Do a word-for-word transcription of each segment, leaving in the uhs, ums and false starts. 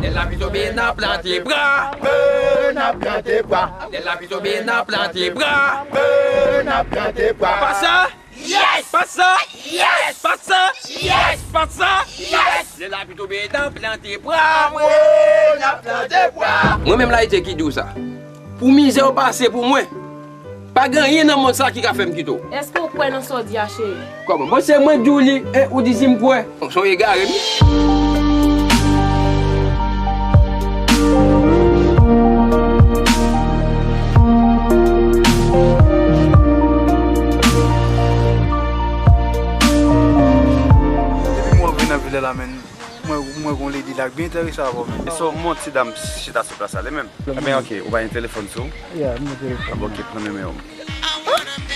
Lè lapli tonbe, n ap plante bwa. Ee, n ap plante bwa. Lè lapli tonbe, n ap plante bwa. Ee, n ap plante bwa. Pa sa? Yes! Pa sa? Yes! Pa sa? Yes! Pa sa? Yes! Lè lapli tonbe, n ap plante bwa. Ee, n ap plante bwa. Mwen menm Layite ki di w sa. Pou mizè w pase pou mwen, pa gen anyen nan mond sa ki ka fè m kite w. Èske w kwè nan sa w di a, cheri? Kòman? Bon, se mwen k di w li, e ou di si m kwè? Bon, se yon egare, wi. Depi mwen vin nan vil la, men mwen, mwen gon lady la k byen enterese avè w, men. So, mon ti dam chita sou plas la, li menm? Ebyen, ok, ou pa gen telefòn sou ou? Yeah, m gen telefòn. Ah, bon, ok, pran nimewo m.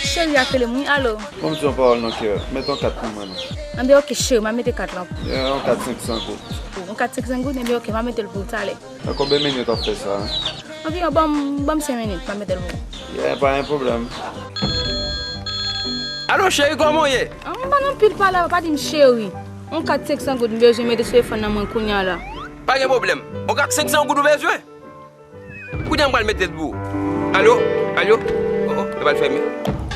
Cheri a k rele m, wi, alo. Ban m di yon pawòl nan kè. Mete yon kat pou mwen, non. Anben, ok, cheri, m a mete kat lan. Yeah, yon kat senk san goud. Yon kat senk san goud, enben, ok, m a mete l pou ou talè. Nan konbyen minit w ap fè sa, en? Anviwon, ban m, ban m senk minit, m a mete l pou ou. Yeah, pa gen pwoblèm. Alo, cheri, kòman w ye? Ah, m pa nan anpil pale avè w, pa di m cheri. Yon kat senk san goud m bezwen mete sou telefòn nan mwen kounye a la. Pa gen pwoblèm. Yon kat senk san goud ou bezwen? Kounye a m pral mete l pou ou. Alo? Alo? Oh, oh, yo pral fèmen.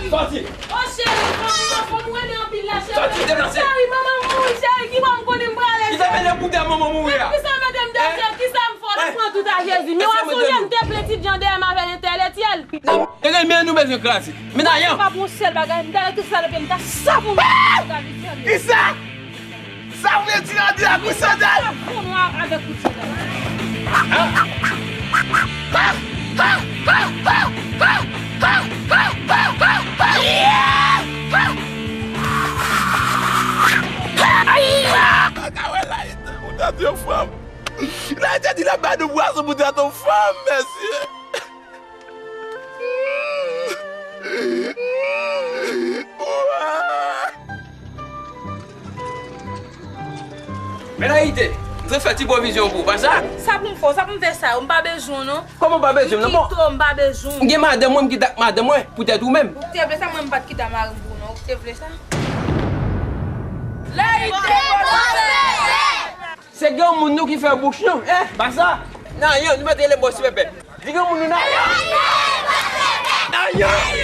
Sòti! Oh, cheri, manman, fò m rele anpil la, cheri. Sòti, deplase! Cheri, manman mouri, cheri, ki bò m konnen m prale, cheri? Ki fè mete pou tè manman mouri a? Kisa mete m dèyè, cheri? Kisa m fè w? Pran tout a Jezi. Men w a sonje m te plen ti jan dèyè m avè entèlektyèl. Nan, e renmen nou bezwen kraze. Men nan yon. Pa bon sèl bagay, m ta rete sa lè m ta sa pou m ta di sèl. Kisa? Sa vle di nan di ak kout sandal? Sa pou nou avèk kout sandal. Pa ka wè Layite, ou tande yon fanm. Layite di l ap ba nou pwason pou trete yon fanm, mesye. Men Layite, m te fè ti pwovizyon pou ou, pa sa? Sa pou m fè w, sa pou m fè sa yo, m pa bezwen w non. Kòman w pa bezwen m nan? Bon, m kite w, m pa bezwen w. M gen madanm mwen, m kite ak madanm mwen, poutèt ou menm. Ou te vle sa, mwen m pa t kite a mari m pou ou non. Ou te vle sa? Layite! Se granmoun nou ki fè bouch nou, en? Pa sa? Nan yon, nou mèt rele m bòs pèpè. Di granmoun nou nan yon. Nan yon.